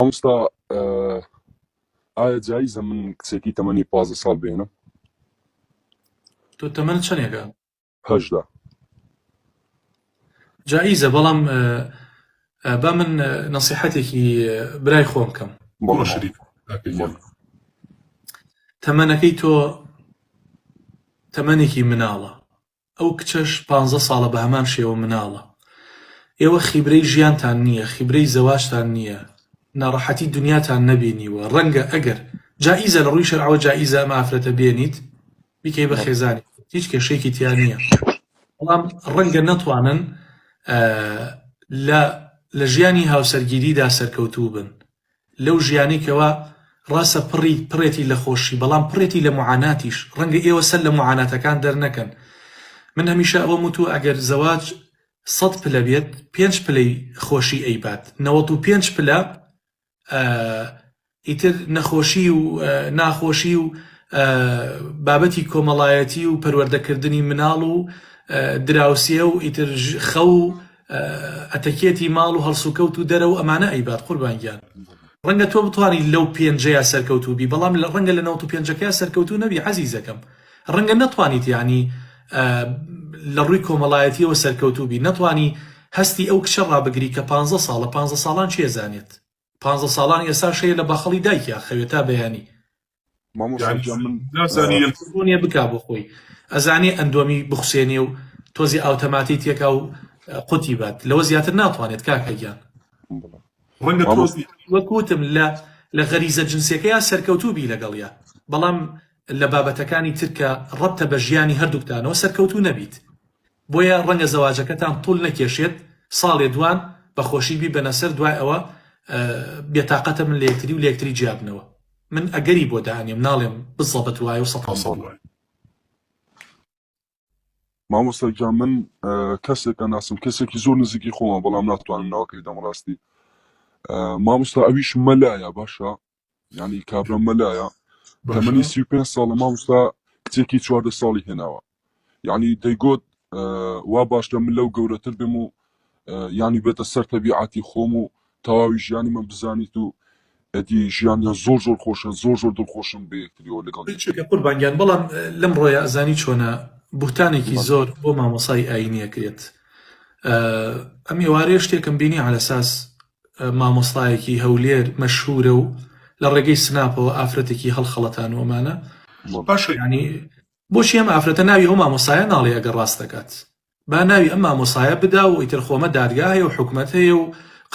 مامۆستا ئایا جایزە من کچێکی تەمەنی 15 ساڵ بێنم؟ تۆ تەمەنت چەندێکە؟ 18. جائیزە بەڵام با من نەسیحەتێکی برای خۆم کەم. بەڵێ بڕۆ شریف کاکە گیان. تەمەنەکەی تۆ تەمەنێکی مناڵە ئەو کچەش پانزە ساڵە بە هەمان شێوە مناڵە ئێوە خیبرەی ژیانتان نییە خیبرەی زەواجتان نییە ناڕەحەتی دنیاتان نەبینیوە ڕەنگە ئەگەر جائیزە لە ڕووی شەرعەوە جائیزە ئەم ئافرەتە بێنیت بیکەی بە خێزانی هیچ کێشەیەکی تیا نییە بەڵام ڕەنگە نەتوانن لە لە ژیانی هاوسەرگیریدا سەرکەوتوو بن لەو ژیانەی کەوا ڕاستە پڕی پڕێتی لە خۆشی بەڵام پڕێتی لە موعاناتیش ڕەنگە ئێوە سەر لە موعاناتەکان دەرنەکەن من هەمیشە ئەوەم وتووە ئەگەر زەواج سەت پلە بێت پێنج پلەی خۆشی ئەیبات 95 پلە ئیتر نەخۆشی و ناخۆشی و بابەتی کۆمەڵایەتی و پەروەردەکردنی مناڵ و دراوسێ و ئیتر خەو و ئەتەکێتی ماڵ و هەڵسوکەوت و دەرەوە ئەمانە ئەیبات قوربان گیان. ڕەنگە تۆ بتوانی لەو پێنجەیا سەرکەوتوو بی بەڵام لە ڕەنگە لە نەوەت و پێنجەکەیا سەرکەوتوو نەبی عەزیزەکەم ڕەنگە نەتوانیت یانی لە ڕووی کۆمەڵایەتیەوە سەرکەوتوو بی نەتوانی هەستی ئەو کچە ڕابگری کە پانزە ساڵە پانزە ساڵان کێ زانێت پانزە ساڵان ئێساش هەیە لە باخەڵی دایکیا خەوێ تا بەیانی. مامۆستا یانی گیان من نازانی یەک بۆ نیە بکا بۆ خۆی ئەزانێ ئەندۆمی بخوسێنێ و تۆزی ئاوتەماتەی تێکا و قوتی بات لەوە زیاتر ناتوانێت کاکە گیان. بەڵێ ڕەنگە مامۆستا تۆزی وەک وتم لە لە غەریزە جنسیەکەیا سەرکەوتوو بی لەگەڵیا بەڵام لە بابەتەکانی تر کە ڕەبتە بە ژیانی هەردووکتانەوە سەرکەوتوو نەبیت بۆیە ڕەنگە زەواجەکەتان طول نەکێشێت ساڵێ دوان بە خۆشی بیبەنە سەر دوای ئەوە بێتاقەتە من لە یەکتری و لە یەکتری جیابنەوە من ئەگەری بۆ دائەنێم ناڵێم بزەبت وایە و سەتا سەد وایە. مامۆستا گیان من کەسێک ئەناسم کەسێکی زۆر نزیکی خۆمە بەڵام ناتوانم ناوەکەی دەم ڕاستی مامۆستا ئەویش مەلایە باشە یعنی کابرا مەلایە تەمەنی 35 ساڵە مامۆستا کچێکی 14 ساڵی هێناوە یعنی دەیگوت وا باشە من لەو گەورەتر بم و یانی بێتە سەر تەبیعاتی خۆم و تەواوی ژیانی من بزانیت و ئەدی ژیانیان زۆر زۆر خۆشە زۆر زۆر دڵخۆشم بە یەکتریەوە لەگەڵ یەکتری. قوربان گیان بەڵام لەم ڕۆیە ئەزانی چۆنە بوهتانێکی زۆر بۆ مامۆسای ئاینی ئەکرێت ئەم ئێوارەیە شتێکم بینی عەلەساس مامۆستایەکی هەولێر مەشهورە و لە ڕێگەی سناپەوە ئافرەتێکی هەڵخەڵەتان و ئەمانە باشە یانی بۆچی ئەم ئافرەتە ناوی ئەو مامۆستایە ناڵێ ئەگەر ڕاست دەکات با ناوی ئەم مامۆسایە بدا و ئیتر خۆمە دادگا هەیە و حکومەت هەیە و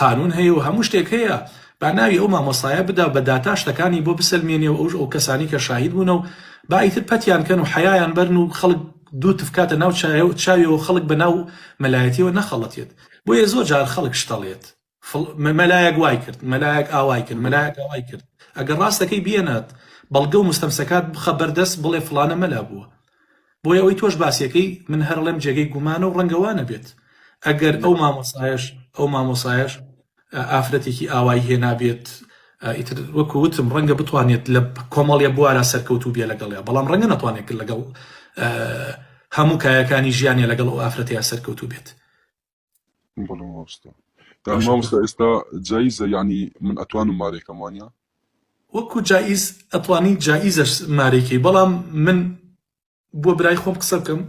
قانون هەیە و هەموو شتێک هەیە با ناوی ئەو مامۆستایە بدا و بە داتا شتەکانی بۆ بسەلمێنێ و ئەوش ئەو کەسانی کە شاهید بوونە و با ئیتر پەتیان کەن و حەیایان بەرن و خەڵک دوو تف کاتە ناو چاویەوە خەڵک بە ناو مەلایەتیەوە نەخەڵەتێت بۆیە زۆر جار خەڵک شتەڵێت مەلایەک وای کرد مەلایەک ئاوای کرد مەلایەک ئاوای کرد ئەگەر ڕاست دەکەی بیەنات بەڵگە و مستەمسەکات بخە بەردەست بڵێ فڵانە مەلا بووە بۆیە ئەوەی تۆش باسیەکەی من هەرڵێم جێگەی گومانە و ڕەنگە وا نەبێت ئەگەر ئەو مامۆسایەش ئەو مامۆسایەش ئافرەتێکی ئاوای هێنابێت ئیتر وەکو وتم ڕەنگە بتوانێت لە کۆمەڵیە بوارە سەرکەوتوو بێ لەگەڵیا بەڵام ڕەنگە نەتوانێت لەگەڵ هەموو کایەکانی ژیانە لەگەڵ ئەو ئافرەتەیە سەرکەوتوو بێت بەڵێ مامۆستا یانی مامۆستا ئێستا جایزە یعنی من ئەتوانم مارێکەم وانە وەکو جائیز ئەتوانی جائیزەش مارێکی بەڵام من بۆ برای خۆم قسە بکەم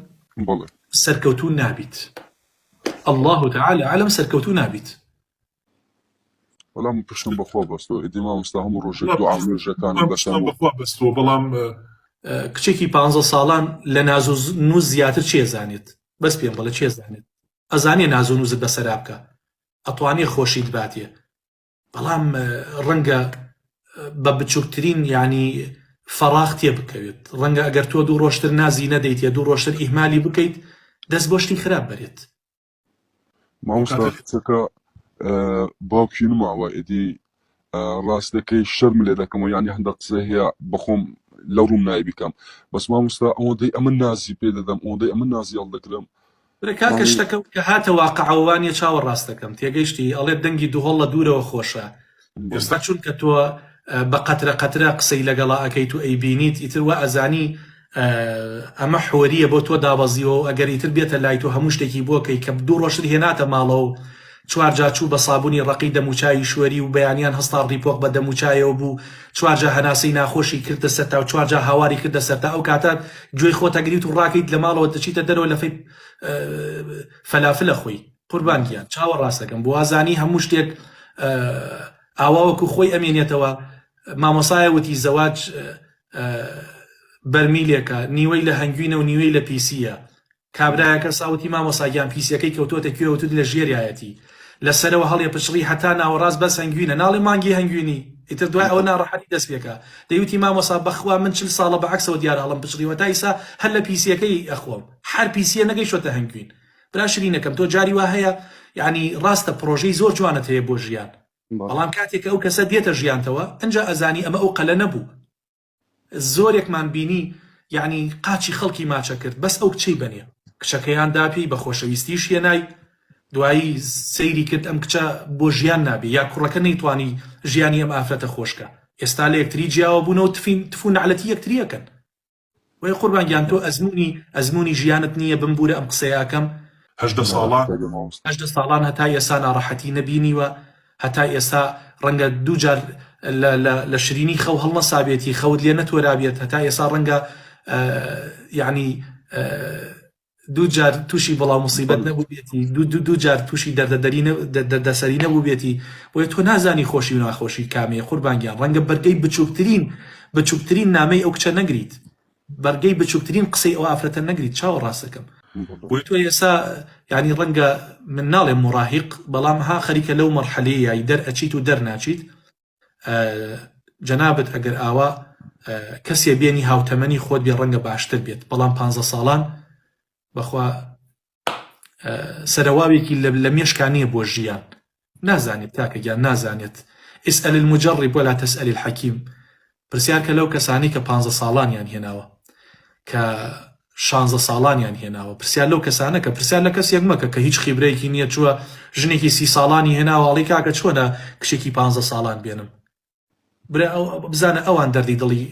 بەڵێ سەرکەوتوو نابیت الله تعالی اعلم سەرکەوتوو نابیت وەڵام من پشتم بەخوا بەستەوە ئیدی مامۆستا هەموو ڕۆژێک دوعا و نوێژەکانم پشتم دەکەم و بەخوا بەستەوە بەڵام کچێکی پانزە ساڵان لە ناز و نووس زیاتر چێ زانێت بەس پێم بڵێ چێ زانێت ئەزانێ ناز و نوزت بەسەرا بکا ئەتوانێ خۆشیت باتێ بەڵام ڕەنگە بە بچووکترین یعنی فەراغ تێ بکەوێت ڕەنگە ئەگەر تۆ دوو ڕۆژتر نازی نەدەیتێ دوو ڕۆژتر ئیهمالی بکەیت دەست بۆ شتی خراپ بەرێت. مامۆستا کچەکە باوکی نماوە ئیدی ڕاستەکەی شەرم لێ دەکەم و یعنی هەندە قسە هەیە بەخۆم لە ڕووم نای بیکەم بەس مامۆستا ئەوەندەی ئەمن نازی پێ دەدەم ئەوەندەی ئەمن نازی هەڵدەگرم برا کاکە یعنی شتەکە کە هاتە واقعەوە وانیە چاوە ڕاستەکەم تێگەیشتی ئەڵێ دەنگی دهۆڵ لە دوورەوە خۆشە بەڵێ ئێستا چونکە تۆ بە قەترە قەترە قسەی لەگەڵا ئەکەیت و ئەیبینیت ئیتر وا ئەزانی ئەمە حۆریە بۆ تۆ دابەزیوە و ئەگەر ئیتر بێتە لای تۆ هەموو شتێکی بۆ کەی کە دوو ڕۆژتر هێناتە ماڵەوە و. چوارجا چوو بە سابونی ڕەقی دەموچاوی شۆری و بەیانیان هەستا ڕیپۆق بە دەموچاویەوە بوو چوارجا هەناسەی ناخۆشی کردە سەرتا و چوارجا هاواری کردە سەرتا ئەو کاتە گوێی خۆت ئەگریت و ڕاکەیت لە ماڵەوە دەچیتە دەرەوە لەفەی فەلافل ئەخۆی قوربان گیان چاوە ڕاستەکەم بۆ وازانی هەموو شتێک ئاوا وەکو خۆی ئەمێنێتەوە مامۆسایە وتی زەواج بەرمیلێکە نیوەی لە هەنگوینە و نیوەی لە پیسیە کابرایەکە ساوتی مامۆستا گیان پیسیەکەی کەوتۆتە کوێ وتت لە ژێریایەتی لە سەرەوە هەڵێ پچڕی هەتا ناوەڕاست بەس هەنگوینە ناڵێ مانگی هەنگوینی ئیتر دوای ئەوە ناڕەحەتی دەست پێکا دەیوتی مامۆستا بەخوا من چل ساڵە بە عەکسەوە دیارە هەڵم پچڕیوە تا ئیسا هەر لە پیسیەکەی ئەخۆم هەر پیسیە نەگەیشتۆتە هەنگوین برا شرینەکەم تۆ جاری وا هەیە یعنی ڕاستە پڕۆژەی زۆر جوانت هەیە بۆ ژیان بەڵام کاتێک کە ئەو کەسە دێتە ژیانتەوە ئەنجا ئەزانی ئەمە ئەو قەلە نەبوو زۆرێکمان بینی یەعنی قاچی خەڵکی ماچە کرد بەس ئەو کچەی بەنێ کچەکەیان دا پێی بە خۆشەویستیش هێنای دوایی سەیری کرد ئەم کچە بۆ ژیان نابێ یا کوڕەکە نەیتوانی ژیانی ئەم ئافرەتە خۆشکە ئێستا لە یەکتری جیاوە بوونەوە تفین تفو نەعلەتی یەکتری ئەکەن وەی قوربان گیان تۆ ئەزموونی ئەزموونی ژیانت نییە بمبوورە ئەم قسەیە ئەکەم. 18 ساڵان. 18 ساڵان هەتا ئێستا ناڕەحەتی نەبینیوە هەتا ئێستا ڕەنگە دوو جار لە لە لە شرینی خەو هەڵنەسابێتی خەوت لێ نەتۆرابێت هەتا ئێستا ڕەنگە یعنی دوو جار تووشی بەڵا موسیبەت نەبووبێتی دوو دوو دوو جار تووشی دەردەدەری دەردەسەری نەبووبێتی بۆیە تۆ نازانی خۆشی و ناخۆشی کامەیە قوربان گیان ڕەنگە بەرگەی بچووکترین بچووکترین نامەی ئەو کچە نەگریت بەرگەی بچووکترین قسەی ئەو ئافرەتە نەگریت چاوە ڕاستەکەم بۆیە تۆ ئێستا یعنی ڕەنگە من ناڵێم مراهیق بەڵام ها خەریکە لەو مەرحەلەیە دەرئەچیت و دەرناچیت جەنابت ئەگەر ئاوا کەسێ بێنی هاوتەمەنی خۆت بێ ڕەنگە باشتر بێت بەڵام پ ساڵان بەخوا سەرەواوێکی لە مێشکا نییە بۆ ژیان نازانێت کاکە گیان نازانێت اسأل المجرب ولا تسأل الحكيم پرسیارکە لەو کەسانەی کە پانزە ساڵانیان هێناوە کە شانزە ساڵانیان هێناوە پرسیار لەو کەسانە کە پرسیار لە کەسێک مەکە کە هیچ خیبرەیەکی نییە چووە ژنێکی سی ساڵانی هێناوە ئەڵی کاکە چۆنە کچێکی پانزە ساڵان بێنم برا ئەو بزانە ئەوان دەردی دڵی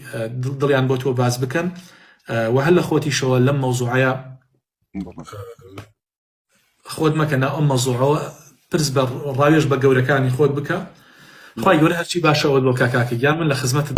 دڵیان بۆ تۆ باس بکەن و هەر لە خۆتیشەوە لەم مەوزوعەیە خۆت مەکە ناو ئەم مەزوعەوە پرس بە ڕاوێژ بە گەورەکانی خۆت بکە خوای گەورە هەرچی باشە ئەوەت بۆ بکا کاکە گیان من لە خزمەتت.